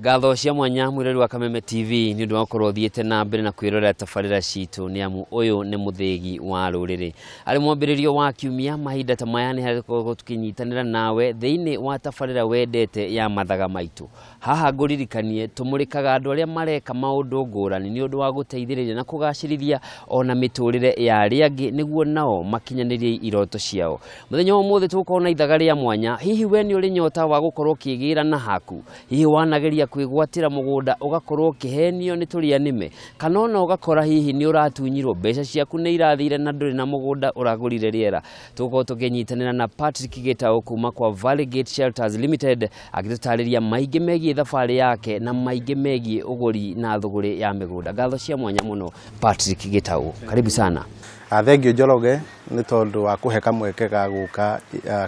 Ngatho cia mwanya mwirori wa Kameme TV ni undu wa gukorwo thiete na mbere na kwirorera tabarĩra citũ nĩ amu ũyũ nĩ mũthĩgi wa rũrĩrĩ. Arĩ mwambĩrĩrio wa kiumia mahinda ta maya nĩ harĩ tũkĩnyitanĩra nawe thĩinĩ wa tabarĩra wendete ya mathaga maitũ. Haha ngũririkanie tũmũrĩkaga andũ arĩa mareka maũndũ ngũrani nĩ ũndũ wa gũteithĩrĩria na kũgacĩrithia ona mĩtũrĩre ya arĩa angĩ nĩguo nao makinyanĩrie iroto ciao. Mũthenya wa ũmũthĩ tũgũkorwo na ithaga rĩa mwanya. Hihi we nĩ ũrĩ nyota wa gũkorwo ũkĩgĩra na haku? Hihi wanageria kwĩgwatĩra mũgũnda ũgakorwo ũkĩhenio nĩ tũrĩa nĩme, kana ona ũgakora hihi nĩ ũratunyirwo mbeca ciaku nĩ irathire na ndũrĩ na mũgũnda ũragũrire rĩera. Tũgũkorwo tũkĩnyitanĩra na Patrick Gitau kuma kwa Valley Gate Shelters Limited agĩtũtarĩria maingĩ megiĩ thabarĩ yake na maingĩ megiĩ ũgũri na thũgũrĩ ya mĩgũnda. Ngatho cia mwanya mũno Patrick Gitau, karibu sana. Thank you Njoroge nĩ tondũ wa kũhe kamweke ga gũka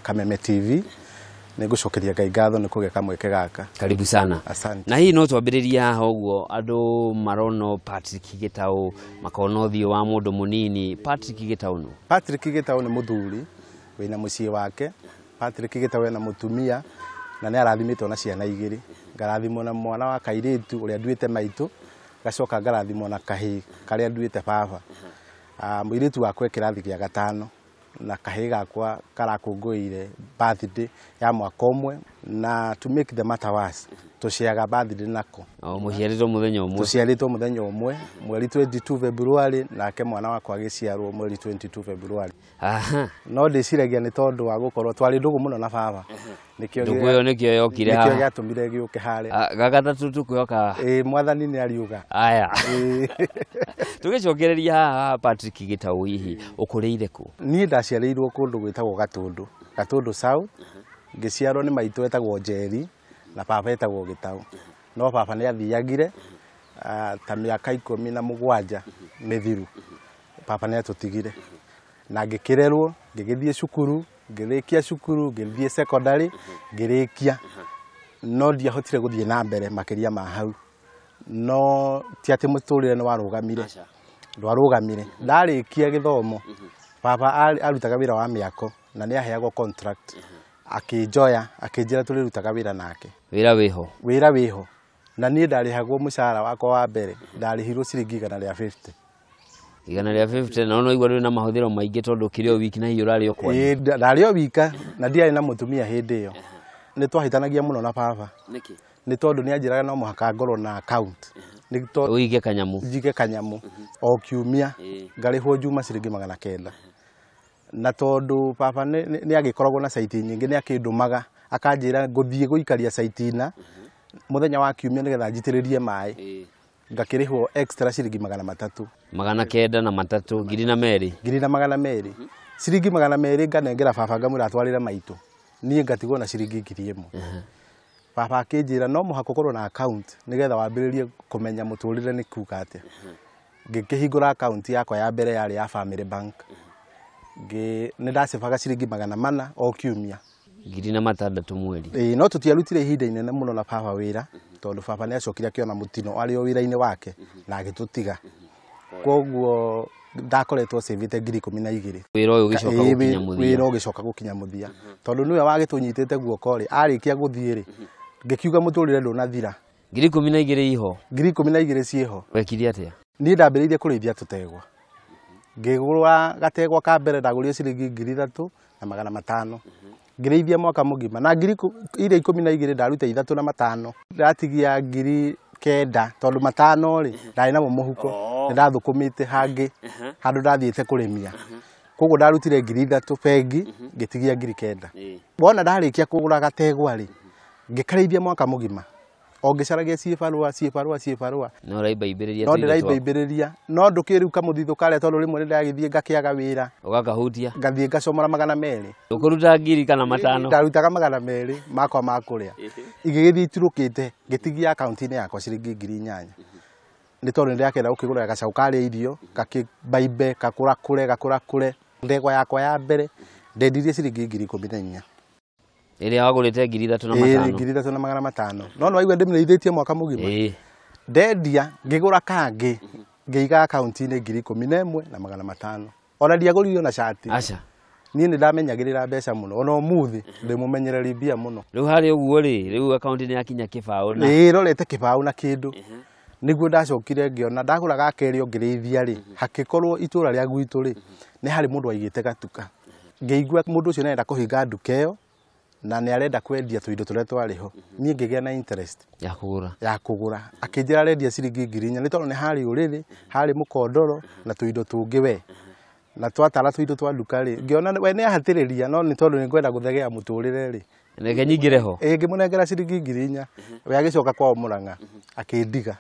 Kameme TV. Nĩngũcokeria Ngai ngatho nĩ kũgĩa kamweke gaka. Karibu sana. Asante. Na hihi no twambĩrĩrie haha ũguo andũ marono Patrick Gitau makona ũthiũ wa mũndũ mũnini. Patrick Gitau nũ? Patrick Gitau nĩ mũthuri wĩna mũciĩ wake. Patrick Gitau ena mũtumia na nĩ arathimĩtwo na ciana igĩrĩ. Ngarathimwo na mwana wa kairĩtu ũrĩa nduĩte maitũ, ngacoka ngarathimwo na kahĩĩ karĩa nduĩte baba. Mũirĩtu wakwa e kĩrathi gĩa gatano na kahĩĩ gakwa karakũngũĩire birthday ya mwaka ũmwe, na to make the matter worse tũciaga birthday nako. O mũciarĩtwo mũthenya ũmwe? Tũciarĩtwo mũthenya ũmwe mweri 22 February, nake mwana wakwa agĩciarwo mweri 22 February. No ndĩciragia nĩ tondũ wa gũkorwo twarĩ ndũgũ mũno na baba. Nĩkĩo ndũgũ ĩyo nĩkĩo yokire haha. Nĩkĩo gĩatũmire gĩũke harĩa. Gagatatũ tũkwĩhoka. Ĩĩ, mwathani nĩ ariuga. Aya. Tũgĩcokereria haha Patrick Gitau, hihi ũkũrĩire kũ? Niĩ ndaciarĩirwo kũndũ gwĩtagwo Gatũndũ, Gatũndũ South. Ngĩciarwo nĩ maitũ etagwo Njeri na baba etagwo Gitau. No baba nĩ athiagire ta mĩaka 17 mĩthiru. Baba nĩ atũtigire. Na ngĩkĩrerwo, ngĩgĩthiĩ cukuru, ngĩrĩkia cukuru, ngĩthiĩ secondary, ngĩrĩkia. No ndiahotire gũthiĩ na mbere makĩria ma hau. No ti atĩ mũtũrĩre nĩ warũgamire. Ndwarũgamire. Ndarĩkia gĩthomo, baba arutaga wĩra wa mĩako na nĩ aheagwo contract. Akĩnjoya, akĩnjĩra tũrĩrutaga wĩra nake. Wĩra wĩho? Wĩra wĩho. Na niĩ ndarĩhagwo mũcara wakwa wa mbere, ndarĩhirwo ciringi igana rĩa 50. Igana rĩa 50, na no igua rĩrĩ na mahũthĩro maingĩ tondũ ũkĩrĩ o wiki na hihi ũrarĩ o kwanyu. Ĩĩ, ndarĩ o wika na ndiarĩ na mũtumia hĩndĩ ĩyo. Nĩ twahĩtanagia mũno na baba. Nĩkĩ? Nĩ tondũ nĩ anjĩraga no mũhaka ngorwo na account. Nĩ tondũ ũige kanyamũ. Njige kanyamũ o kiumia, ngarĩhwo Juma ciringi 900. Na tondũ baba nĩ agĩkoragwo na site nyingĩ, nĩ akĩndũmaga akanjĩra ngũthiĩ gũikaria site na mũthenya wa kiumia nĩgetha njitĩrĩrie maĩ. Ngakĩrĩhwo extra ciringi 300. 903, 2,200. 2,200. Ciringi 200 nganengera baba ngamwĩra atwarĩre maitũ. Niĩ ngatigwo na ciringi 1,000. Baba akĩnjĩra no mũhaka ũkorwo na account nĩgetha wambĩrĩrie kũmenya mũtũrĩre nĩ kuga atĩa. Ngĩkĩhingũra account yakwa ya mbere yarĩ ya Family Bank. Nĩ ndacebaga ciringi 400 o kiumia. 1,600 mweri. Ĩĩ, no tũtiarutire ihinda inene mũno na baba wĩra tondũ baba nĩ acokire akĩona mũtino arĩ o wĩra-inĩ wake na agĩtũtiga. Koguo ndakoretwo cĩvĩte 12,000. Wĩra ũyũ ũgĩcoka gũkinya mũthia. Wĩra ũgĩcoka gũkinya mũthia. Tondũ nĩwe wagĩtũnyitĩte guoko rĩ, arĩkia gũthiĩ rĩ, ngĩkiuga mũtũrĩre ndũnathira. 12,000 iho. 12,000 ciĩho. Wekire atĩa? Niĩ ndambĩrĩirie kũrĩithia tũtegwa. Ngĩgũra gategwa ka mbere ndagũrire ciringi 3,500. Ngĩrĩithia mwaka mũgima na ngiri iria 12 ndaruta 3,500. Ndatigia 9,000 tondũ 5 rĩ ndarĩ namo mũhuko. Nĩ ndathũkũmĩte hangĩ handũ ndathiĩte kũrĩmia. Koguo ndarutire 3,000 bengi ngĩtigia 9,000. Wona ndarĩkia kũgũra gategwa rĩ, ngĩkarĩithia mwaka mũgima. O ngĩcaragia ciĩbarũa, ciĩbarũa, ciĩbarũa. No ũraimbaimbĩrĩria No tũindo twaku. ndĩraimbaimbĩrĩria. No ndũkĩrĩ rĩu kamũthithũ karĩa tondũ rĩmwe nĩ ndagĩthiĩ ngakĩaga wĩra. Ũgakahutia? Ngathiĩ ngacomora 200. Ũkũruta 1,000 kana 500? Ndarutaga 200 makwa ma kũrĩa. Igĩgĩthiĩ iturũkĩte, ngĩtigia akaunti-inĩ yakwa ciringi 8,000. Nĩ tondũ nĩndĩrakĩenda gũkĩgũra gacaũ karĩa irio, gakĩmbaimbe, gakũrakũre, gakũrakũre. Ndegwa yakwa ya mbere ndendirie ciringi 14,000. Ĩrĩa wagũrĩte 3,500. Ĩĩ, 3,500. No nĩ waigua ndĩmĩrĩithĩtie mwaka mũgima. Ndendia ngĩgũra kangĩ, ngĩiga akaunti-inĩ 11,500. Ona ndiagũrire ona cati. Aca. Niĩ nĩ ndamenyagĩrĩra mbeca mũno ona ũmũthĩ ndĩ mũmenyereri mbia mũno. Rĩu harĩ ũguo rĩ, rĩu akaunti nĩ yakinya kĩbaũ na Ĩĩ rorete kĩbaũ na kĩndũ. Nĩguo ndacokire ngĩona ndagũra ga kerĩ o ngĩrĩithia rĩ, hakĩkorwo itũra rĩa gwitũ rĩ nĩ harĩ mũndũ waigĩte gatuka. Ngĩigua mũndũ ũcio nĩarenda kũhinga nduka ĩyo na nĩ arenda kwendia tũindo tũrĩa twarĩ ho. Niĩ ngĩgĩa na interest ya kũgũra. Ya kũgũra. Akĩnjĩra arendia ciringi 4,000 nĩ tondũ nĩ harĩ ũrĩrĩ, harĩ mũkondoro na tũindo tũngĩ we. Na twatara tũindo twa nduka rĩ, ngĩona we nĩ ahatĩrĩria no nĩ tondũ nĩ ngwenda gũthegea mũtũrĩre rĩ. Reke nyingĩre ho. Ĩĩ ngĩmũnengera ciringi 4,000. We agĩcoka kwao Mũrang'a akĩndiga.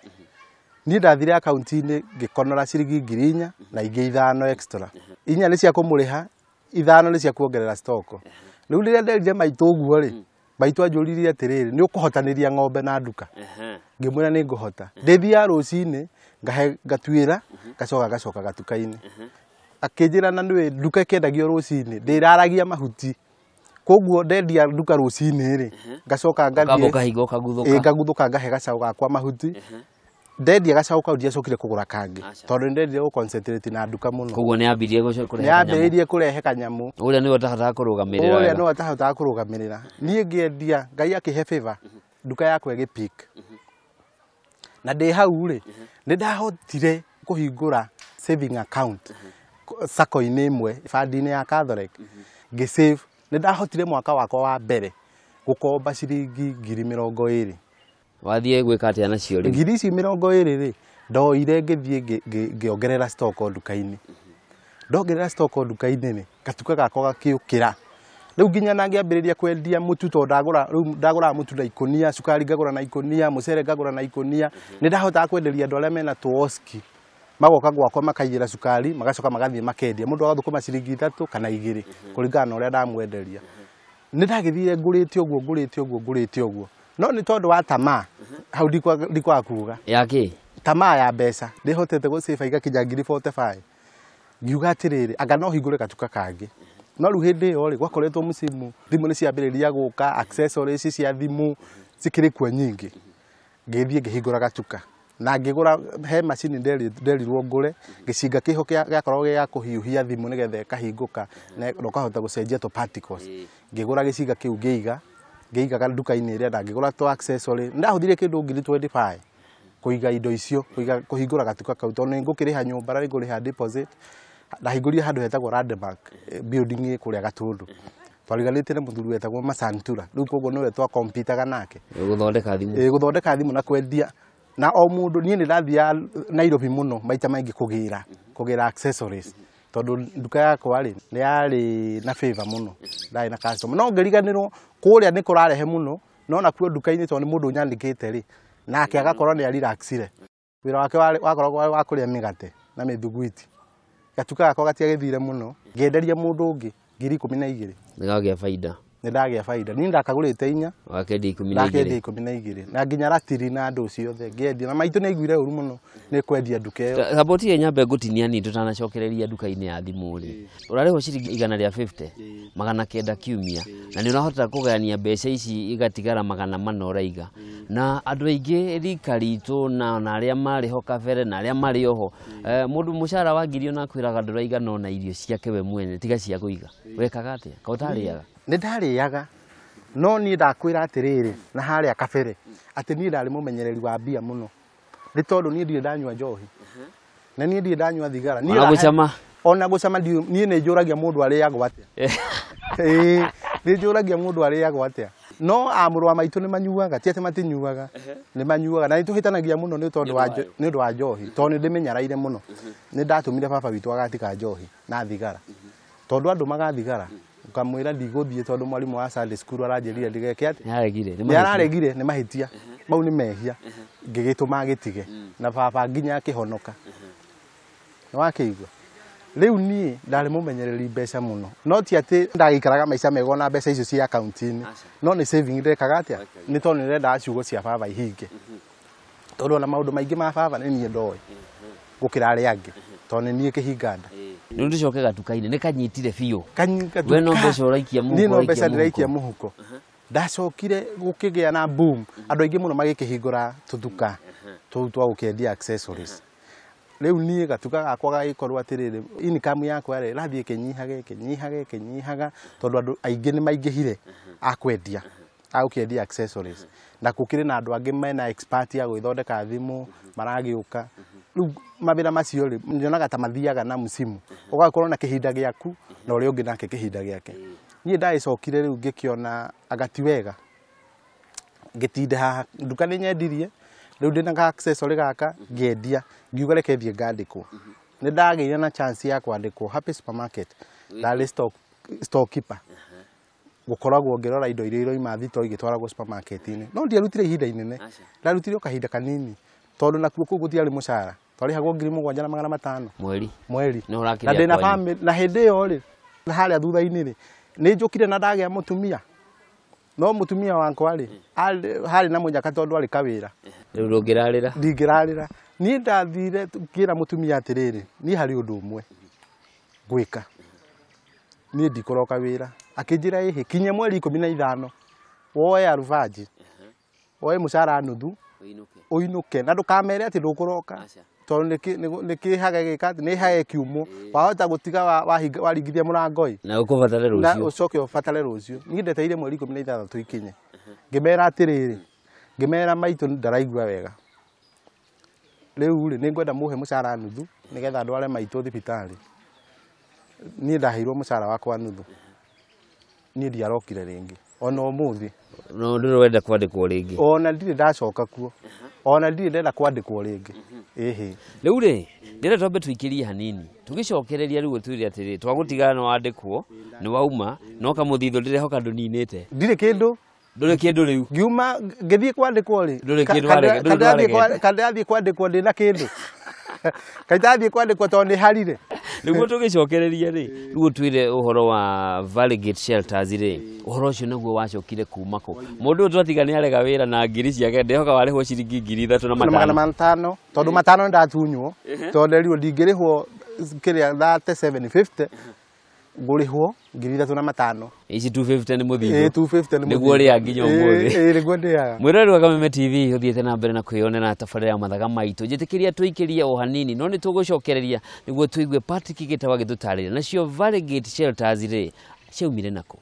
Niĩ ndathire akaunti-inĩ ngĩkonora ciringi 4,000 na ingĩ 5 extra. 4 nĩ cia kũmũrĩha, 5 nĩ cia kuongerera stock. Rĩu rĩrĩa nderire maitũ ũguo rĩ, maitũ anjũririe atĩrĩrĩ, nĩ ũkũhotanĩria ng'ombe na nduka? Ngĩmwĩra nĩ ngũhota. Ndĩthiaga rũcinĩ, ngahe ngatuĩra, ngacoka ngacoka gatuka-inĩ. Akĩnjĩra na nĩũĩ nduka ĩkĩendagio rũcinĩ, ndĩraragia mahuti. Koguo ndendia nduka rũcinĩ rĩ, ngacoka ngathiĩ. Ũkamba ũkahinga ũkaguthũka. Ĩĩ ngaguthũka ngahe gacaũ gakwa mahuti. Ndendia gacaũ kau ndiacokire kũgũra kangĩ tondũ nĩ ndendire gũ concentrate na nduka mũno. Koguo nĩ yambirie kũrehe kanyamũ. Nĩ yambĩrĩirie kũrehe kanyamũ. Ũrĩa nĩwe ũtahotaga kũrũgamĩrĩra. Ũrĩa nĩwe ũtahotaga kũrũgamĩrĩra. Niĩ ngĩendia, Ngai akĩhe favor, nduka yakwa ĩgĩ pick. Na ndĩ hau rĩ, nĩ ndahotire kũhingũra saving account sacco-inĩ ĩmwe, bandi-inĩ ya Catholic. Ngĩ save, nĩ ndahotire mwaka wakwa wa mbere gũkomba ciringi 20,000. Wathiĩ gwĩka atĩa nacio rĩu? Ngiri ici 20 rĩ, ndoire ngĩthiĩ ngĩongerera stock nduka-inĩ. Ndongerera stock nduka-inĩ rĩ, gatuka gakwa gakĩũkĩra. Rĩu nginya na ngĩambĩrĩria kwendia mũtu tondũ ndagũra, rĩu ndagũraga mũtu na ikũnia, cukari ngagũra na ikũnia, mũcere ngagũra na ikũnia. Nĩ ndahotaga kwenderia andũ arĩa mena tũoski. Magoka gwakwa makaiyĩra cukari, magacoka magathiĩ makendia. Mũndũ agathũkũma ciringi 3 kana 2 kũringana na ũrĩa ndamwenderia. Nĩ ndagĩthire ngũrĩte ũguo, ngũrĩte ũguo, ngũrĩte ũguo. No nĩ tondũ wa tamaa, hau ndikwaga kuga. Ya kĩ? Tamaa ya mbeca, ndĩhotete gũcĩba igakinya 45,000. Ngiuga atĩrĩrĩ, anga no hingũre gatuka kangĩ. No rĩu hĩndĩ ĩyo rĩ, gwakoretwo mũcimu, thimũ nĩ ciambĩrĩria gũka, accessories cia thimũ cikĩrĩ kuo nyingĩ. Ngĩthiĩ ngĩhingũra gatuka. Na ngĩgũra he macini nderirwo ngũre, gĩcinga kĩho gĩakoragwo gĩa kũhiũhia thimũ nĩgetha ĩkahingũka na ũkahota gũcenjia tũ particles. Ngĩgũra gĩcinga kĩu ngĩiga, ngĩigaga nduka-inĩ ĩrĩa ndangĩgũra tũ accessory. Ndahũthire kĩndũ 25,000 kũiga indo icio, kũhingũra gatuka kau tondũ nĩ ngũkĩrĩha nyũmba na nĩ ngũrĩha deposit. Ndahingũrire handũ hetagwo Landmark building ĩ kũrĩa Gatũndũ. Twariganĩtie na mũthuri wetagwo Masantura. Rĩu koguo nĩwe twakompitaga nake. Gũthondeka thimũ. Ĩĩ gũthondeka thimũ na kwendia. Na o mũndũ niĩ nĩ ndathiaga Nairobi mũno maita maingĩ kũgĩra accessories. Tondũ nduka yakwa rĩ, nĩ yarĩ na favor mũno. Ndarĩ na customer. No ngĩriganĩrwo kũrĩa nĩ kũrarehe mũno, no nakuo nduka-inĩ tondũ nĩ mũndũ ũnyandĩkĩte rĩ, nake agakorwo nĩ arelaxire. Wĩra wake wakoragwo warĩ wa kũrĩa mĩgate na mĩthuguiti. Gatuka gakwa gatiagĩthire mũno, ngĩenderia mũndũ ũngĩ 12,000. Nĩgagĩa baida. Nĩ ndagĩa baida. Niĩ ndakagũrĩte 4. Wakendia 12. Ndakendia 12. Na nginya ratiri na andũ ciothe ngĩendia. Na maitũ nĩ aiguire ũru mũno nĩ kwendia nduka ĩyo. Sapoti ĩyo nyambe ngũtinia niĩ tũtanacokereria nduka-inĩ ya thimũ rĩ. Ũrarĩhwo ciringi 150, 900 kiumia. Na nĩ ũrahota kũgayania mbeca ici igatigara 400 ũraiga. Na andũ aingĩ rika ritũ na arĩa marĩ ho kabere na arĩa marĩ oho. Mũndũ mũcara wa ngiri ona akwĩraga ndũraigana ona irio ciake we mwene tiga cia kũiga. Wekaga atĩa? Ka ũtarĩaga? Nĩ ndarĩaga no niĩ ndakwĩra atĩrĩrĩ na harĩa kabere atĩ niĩ ndarĩ mũmenyereri wa mbia mũno nĩ tondũ niĩ ndirĩ ndanyua njohi na niĩ ndirĩ ndanyua thigara. Ona gũcama? Ona gũcama niĩ nĩ njũragia mũndũ arĩagwo atĩa. Ĩĩ, nĩ njũragia mũndũ arĩagwo atĩa. No a mũrũ wa maitũ nĩ manyuaga, ti atĩ matinyuaga, nĩ manyuaga na nĩ tũhĩtanagia mũno nĩ tondũ wa nĩ ũndũ wa njohi tondũ nĩ ndĩmĩnyaraire mũno. Nĩ ndatũmire baba witũ agatiga njohi na thigara tondũ andũ magathigara ukamwĩra ndigũthiĩ tondũ mwarimũ wa Sunday school aranjĩrire ndigeke atĩ. Nĩaregire, nĩ Nĩ araregire, nĩ mahĩtia. Mau nĩ mehia. Ngĩgĩtũma agĩtige. Na baba nginya akĩhonoka. Nĩ wakĩigua? Rĩu niĩ ndarĩ mũmenyereri mbeca mũno. No ti atĩ ndagĩikaraga maica mega ona mbeca icio cia akaunti-inĩ. No nĩ saving ndekaga atĩa? Nĩ tondũ nĩ ndendaga ciugo cia baba ihinge. Tondũ ona maũndũ maingĩ ma baba nĩ niĩ ndoĩ gũkĩra arĩa angĩ. Tondũ nĩ niĩ kĩhinga nda. Rĩu tũcoke gatuka-inĩ, nĩ kanyitire biũ. Gatuka. We no mbeca ũraikia mũhuko, Niĩ no mbeca ũraikia ndĩraikia mũhuko. mũhuko. Ndacokire gũkĩgĩa na boom. Andũ aingĩ mũno magĩkĩhingũra tũthuka tũu twa gũkĩendia accessories. Rĩu niĩ gatuka gakwa gagĩkorwo atĩrĩrĩ, income yakwa rĩ ĩrathiĩ ĩkĩnyihaga ĩkĩnyihaga ĩkĩnyihaga, tondũ andũ aingĩ nĩ maingĩhire a kwendia, a gũkĩendia accessories, na gũkĩrĩ na andũ angĩ mena expert ya gwĩthondeka thimũ maragĩũka. Rĩu mawĩra macio rĩ, nyonaga ta mathiaga na msimu, ũgakorwo na kĩhinda gĩaku na ũrĩa ũngĩ nake kĩhinda gĩake. Niĩ ndagĩcokire rĩu ngĩkĩona anga ti wega ngĩtinde haha, nduka nĩ nyendirie, rĩu ndĩna ka accessory gaka ngĩendia, ngiuga reke thiĩ ngandĩkwo. Nĩ ndagĩire na chance ya kwandĩkwo Happy Supermarket, ndarĩ storekeeper. Gũkoragwo ngĩrora indo iria iroima thitoo igĩtwaragwo supermarket-inĩ, no ndiarutire ihinda inene, ndarutire o kahinda kanini, tondũ nakuo kũu gũtiarĩ mũcara, twarĩhagwo 7,500 mweri mweri. Nĩ ũrakĩrĩa Na ndĩna kwanyu. family, na hĩndĩ ĩyo rĩ, harĩa thutha-inĩ rĩ, nĩ njũkire na ndagĩa mũtumia, no mũtumia wakwa rĩ, harĩ na mũnyaka tondũ arĩ kawĩra. Rĩu ndũngĩrarĩra. Ndingĩrarĩra. Niĩ ndathire ngĩra mũtumia atĩrĩrĩ, niĩ harĩ ũndũ ũmwe ngwĩka, niĩ ndikũroka wĩra. Akĩnjĩra ĩhĩ, kinyia mweri 15 woe arubanji, woe mũcara nuthu, ũinũke, na ndũkamere atĩ ndũkũroka, tondũ nĩ kĩhaga gĩka atĩ nĩ haga kiumwo, wahota gũtiga waringithia mũrango ĩ, na ũkũbatare na rũciũ, ũcoke ũbatare rũciũ. Niĩ ndetereire mweri 16 ikinye, ngĩmera atĩrĩrĩ, ngĩmera maitũ ndaraigua wega, rĩu rĩ nĩ ngwenda mũhe mũcara nuthu nĩgetha ndware maitũ thibitarĩ. Niĩ ndaheirwo mũcara wakwa nuthu, niĩ ndiarokire rĩngĩ ona ũmũthĩ. No ndũrĩ wenda kwandĩkwo rĩngĩ? Ona ndirĩ ndacoka kuo, ona ndirĩ ndenda kwandĩkwo rĩngĩ. Ĩhĩ. Rĩu rĩ, ndĩrenda twambe tũikĩrie hanini, tũgĩcokereria rĩu ũtwĩre atĩrĩ, twagũtigana nĩ wandĩkwo, nĩ wauma, no kamũthithũ ndĩrehoka ndũninĩte. Ndirĩ kĩndũ. Ndũrĩ kĩndũ rĩu. Ngiuma ngĩthiĩ kwandĩkwo rĩ, Ndũrĩ kĩndũ warege- ndũrĩ waregete. kandathiĩ kwandĩkwo ndĩna kĩndũ, kaithathiĩ kwandĩkwo tondũ nĩ harire. Nĩguo tũgĩcokereria rĩ, rĩu ũtwĩre ũhoro wa Valley Gate Shelters rĩ, ũhoro ũcio naguo wacokire kuma kũ? Mũndũ ũyũ twatiga nĩ arega wĩra na ngiri ciake, ndĩhoka warĩhwo ciringi 3,000 na Na magana matano. matano, tondũ matano nĩndatunywo, tondũ nderirwo ndingĩrĩhwo kĩrĩa 3750, ngũrĩhwo 3,500. Ici 250 nĩ Ĩĩ, mũthithũ. 250 nĩ Nĩguo mũthithũ. ũrĩaga nginya ũmũthĩ. Ĩĩ, nĩguo ndĩaga. Mwĩroreri wa Kameme TV ũthiĩte na mbere na kwĩyonera tabarĩra ya mathaga maitũ, njĩtĩkĩria tũikĩrie o hanini, no nĩ tũgũcokereria nĩguo tũigue Patrick Gĩtaũ agĩtũtarĩria nacio Valley Gate Shelters rĩ ciaumire nakũ.